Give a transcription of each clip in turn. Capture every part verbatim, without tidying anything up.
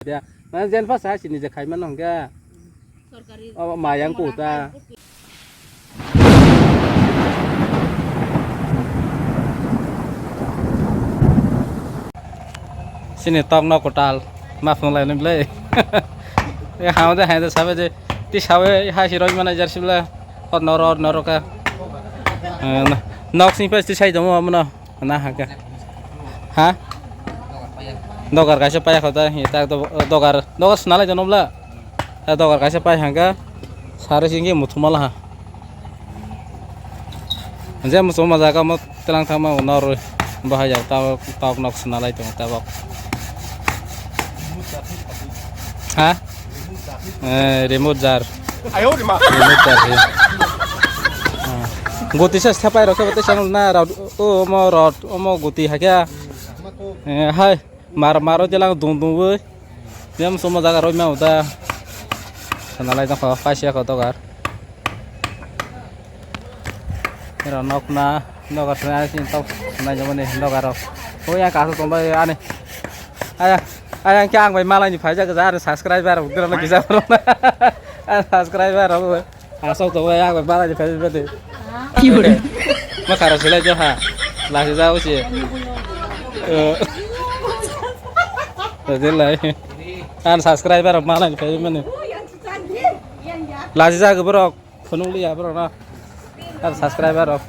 Dia, mane jen pha sa sini je khai mano hwnkhe. Sorkari. O, mayang kuta. Sini tok no kwtal. Ma phunglai nung le. E, hao de, hai de, sabe de. Ti sabe, hai si roi mana jar sibla. Ot noro, ot noro ka. Eh, no. Nok sing pes ti sai domo amno. Na ha ka. Ha? Dogar kaisa paya khota, hi tak do-, dogar, dogar swnalai dono bla. Ha, dogar kaisa pai hangka. Sari singki muthumala ha. Je muso ma jaga mo telang thangma noro bahai jak tabok tok nok swnalai tongo tabok. Ha? Eh, remote jar. Ayo, rima. Remote jar, he. Ah. Goti sa sepai rok khe, tei sa na rod, o, omo rod, omo goti hakya. Eh, hai, mar, maro jelang dung dung oi. Jam somo jaga roi ma uta. Sana lai tong kho, paisa kho dogar. Ero nok na, dogar sana sini tok, sana jamani dogar rok. O ya kaso tong bai ani. Aya, aya kya ang bai malai ni phaijak ja, subscriber rok dira lagi ja. Subscriber rok. Asok to ya ko bala je phe phe. Ki hore? Ma khara sila jo ha. Lasi ja usi. Eh. Rajin lai. An subscriber mana je phe mane. Lasi ja ko borok phunung liya borok na. An subscriber rok.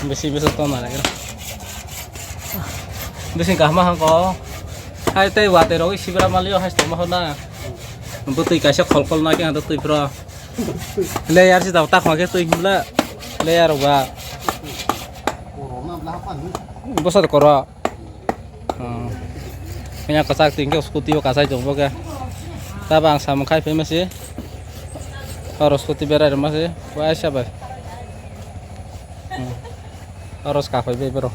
Bisi bisi to na lagi. Bisi kahma hangko. Hai tei watui rok sibra malio hai tongma hona. Bwtwi kaisa khol khol na khe ang twi pro. Layer si dau tak ma khe twi himla. Layer ba. Bosa de koro. Hmm. Kanya kwchak tingkhe scooty o kasai tongbo khe. Tabo ang samung khai phaima se. Oro scooty berai rwma se. Wai sa bai. Hmm. Oro ska phai bai bro.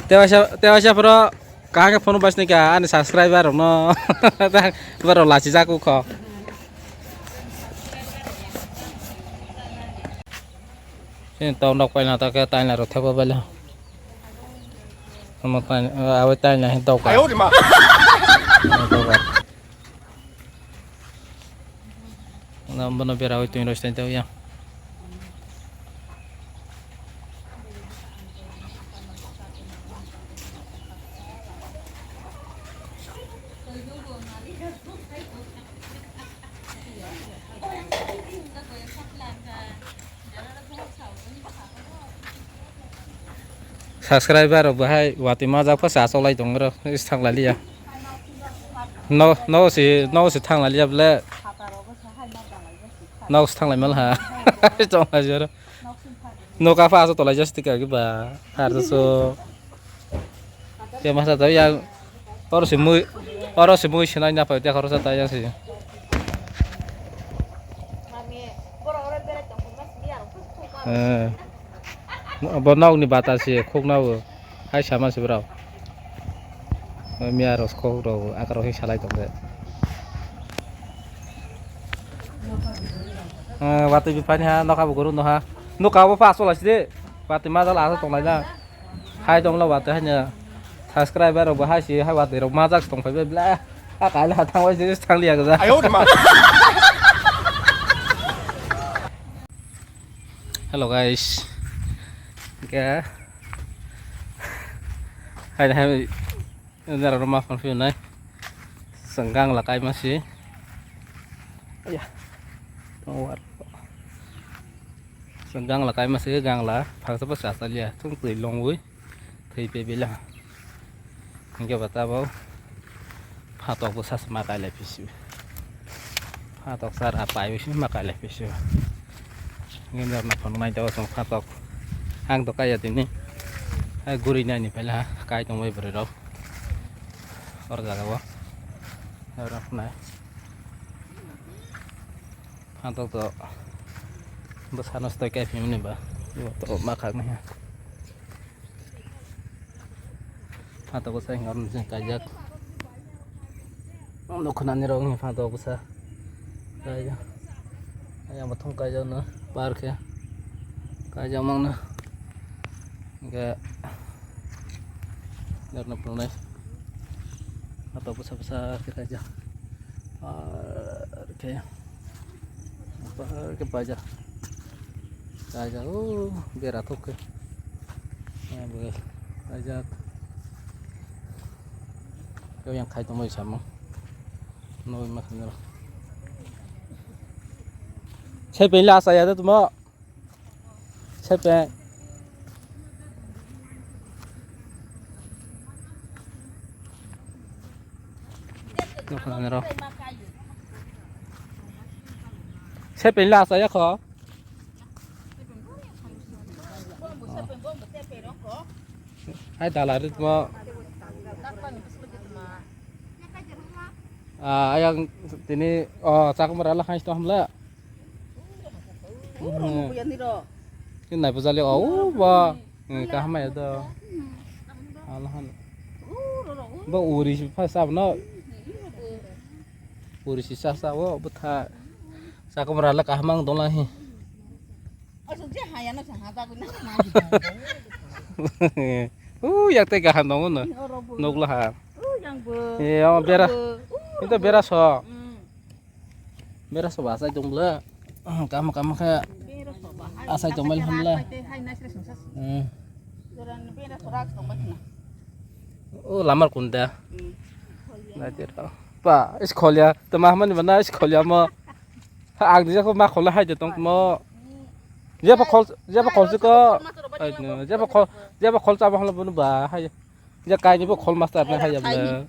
Tewaisa, tewaisa bro. Kaham khe phone baisni ka ani subscriber rokno. Bro lachijak kho. Chini tok nok paina ta khe taina rok thapa baila. Omo taina, awi taina hin tok ka. Ayo rima. Tok ka. Omo bono bera wi twi roi stai tau ya. Subscriber rok bahai watui majak pha sa cholai tong ro, is thang lai liya. No, no si, no si thang lai liya ble. No si thang lai mal ha. Chong lai jero. No ka pha so tolai just ka ba. Har so. Ke masa tau ya. Oro si mui, oro si mui sinai na pai te khoro sa ta ya si. Eh. Bo nok ni bata si khuk na bo. Hai sama si bro. Miya rok khuk rok akaro hi salai tong de. Eh, watui bi pani ha, noka bo guru no ha. Noka bo pa so lai si de. Watui ma jala asa tong lai na. Hai tongla watui haino subscriber rok bo hai si hai watui rok majak tong phai bai bla. A kaila ha thang bai si thang liya gja. Ayo rima. Hello guys. Ke. Hai hai. Nara roma phang phi nai. Senggang la kai masi. Aya. Tongwar. Senggang la kai masi gang la phang sa pa sa liya. Tung tui long wi. Thwi pe bila. Hingke ba tabok phatok bwsa se ma kai lai phisi. Phatok sar a pai bisi ma kai lai phisi. Hingke nok na phano nai tabok chwng phatok. Ang to kaiya tini. Hai guri nai ni phaila kai tong bai bwrwi rok. Or jaga o. Oro nai. Phatok to bwsa no stoi kai phimani ba. Bo to ma khak nai. Phatok bwsa hinwi oro se kaijak. Nukhnani rok wngkha phatok bwsa. Kaijak. Ayang bo thung kaijak no par khe. Kaijak mangno. Ke, jarno pulnai. Atau bwsa bwsa khe kaijak. Ar khe, ar khe paijak. Kaijak, o, bera thok khe. Ya, bo kaijak. Kau yang khai tongmai samung. Noi ma khanero. Sai pela asa ya da tumo. Sepe. Sepe la sa ya kho. Hai dala rit mo. Ah, ayang tini, oh, chakumra la hai to hamla. Kin nai bujali, oh, ba. Hmm, kaham ya do. Alahan. Ba uri si phai sab no. Uri si sa sa, oh, butha. Chakumra la kaham ang dong la hi. Uh, yak tei kaham tongo no. Nukla ha. Eh, oh, bera. Itu bera so. Bera so ba asai tong bla. Kaham kaham khe asai tong bla hamla. Hmm. Oh, lamar kunda. Nai tira. Pa, is kholya. Tama hamani mana is kholya mo. Ha, ang dijak ma khol hai de tong mo. Jeba khol, jeba khol siko. Hai no, jeba khol, jeba khol chaba holo bunu ba hai. Je kaini bo khol master na hai jabla.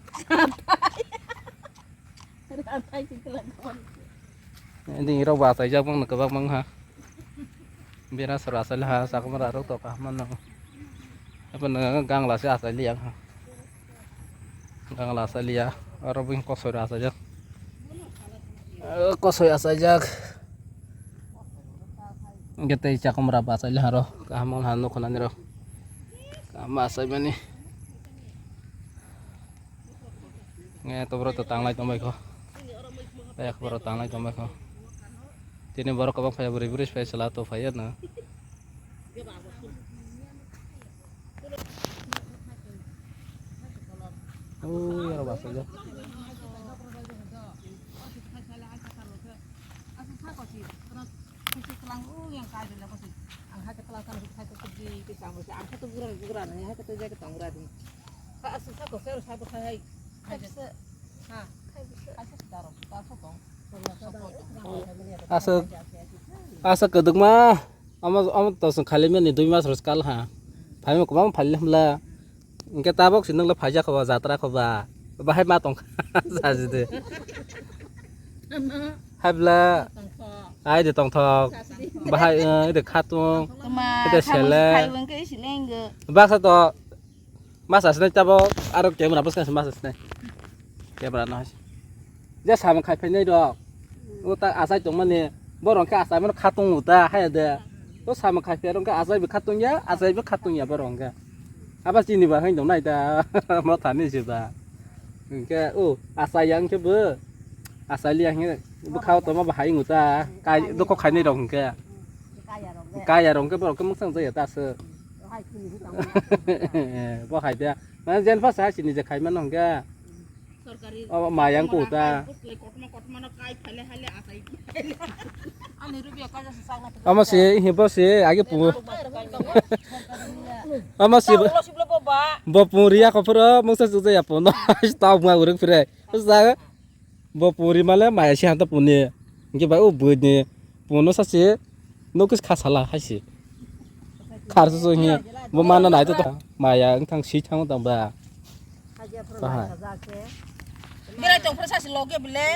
Ding rok ba asai jak bang kwbak mang ha. Bera sora asai ha, sakamara rok to kaham no. Apa no gangla se asai liya ha. Gangla asai liya, aro bing kosoi asai jak. Eh, kosoi asai jak. Hingke tei chakomra bachai le haro, kaham wng ha nukho nani rok. Kaham bachai mani. Nge to borok to tanglai tongbai kho. Kaya khe borok tanglai tongbai kho. Tini borok kwbang phaiya bwrwi bwrwi phai chwla to phaiya no. Ui, aro bachai jak. Aswk, aswk kwdwkma. Omo, omo to chwng khali mani dui mas rok kal ha. Phaima kwbangma phalli hwnla. Hwnkhe tabok se nwngla phaijak kho ba, jatra kho ba. Bahai ma tong kha, sajidi. Haibla, ai de tongthok. Bahai, eh, de khatung. Toma, de sele. Baksa to. Masa sinai tabo aro camera bwskango se masa sinai. Camera no hai. Je samung khai phainai rok. O ta asai tongmani borok khe asai mano khatung uta haya de. O samung khai phairok khe asai bo khatung ya, asai bo khatung ya borok khe. Aba chini ba hai dong nai da. Mo thani se ba. Hwnkhe o asai yang khe bo. Asai liya hwnkhe bwkhao tongma bo hai uta. Kai doko khainai rok hwnkhe. Kaya rok khe borok khe mwsang jaya ta se. Bo hai de. Mane jen pha sa sini je khai mano hwnkhe. Sorkari. O mayang ko ta. Kotlai kotorma kotorma no kai phale hale atai. Ani rubiya kaja se sakna. Ama se hi bo se age pu. Ama se bo. Bo pu riya ko phuro mungsa su ya pu no. Tau ma uruk phire. Sa. Bo puri male maya si hanta puni. Hingke bai o bui ni puno sasi nokis khasala haisi. Kharsu su hi bo mana nai to maya wngthang si thango tang ba. Bahai. Bera tong phra sasi loge bile.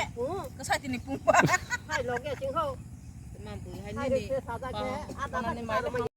Kasati ni pungpa. Hai loge singho. Mampu hai ni.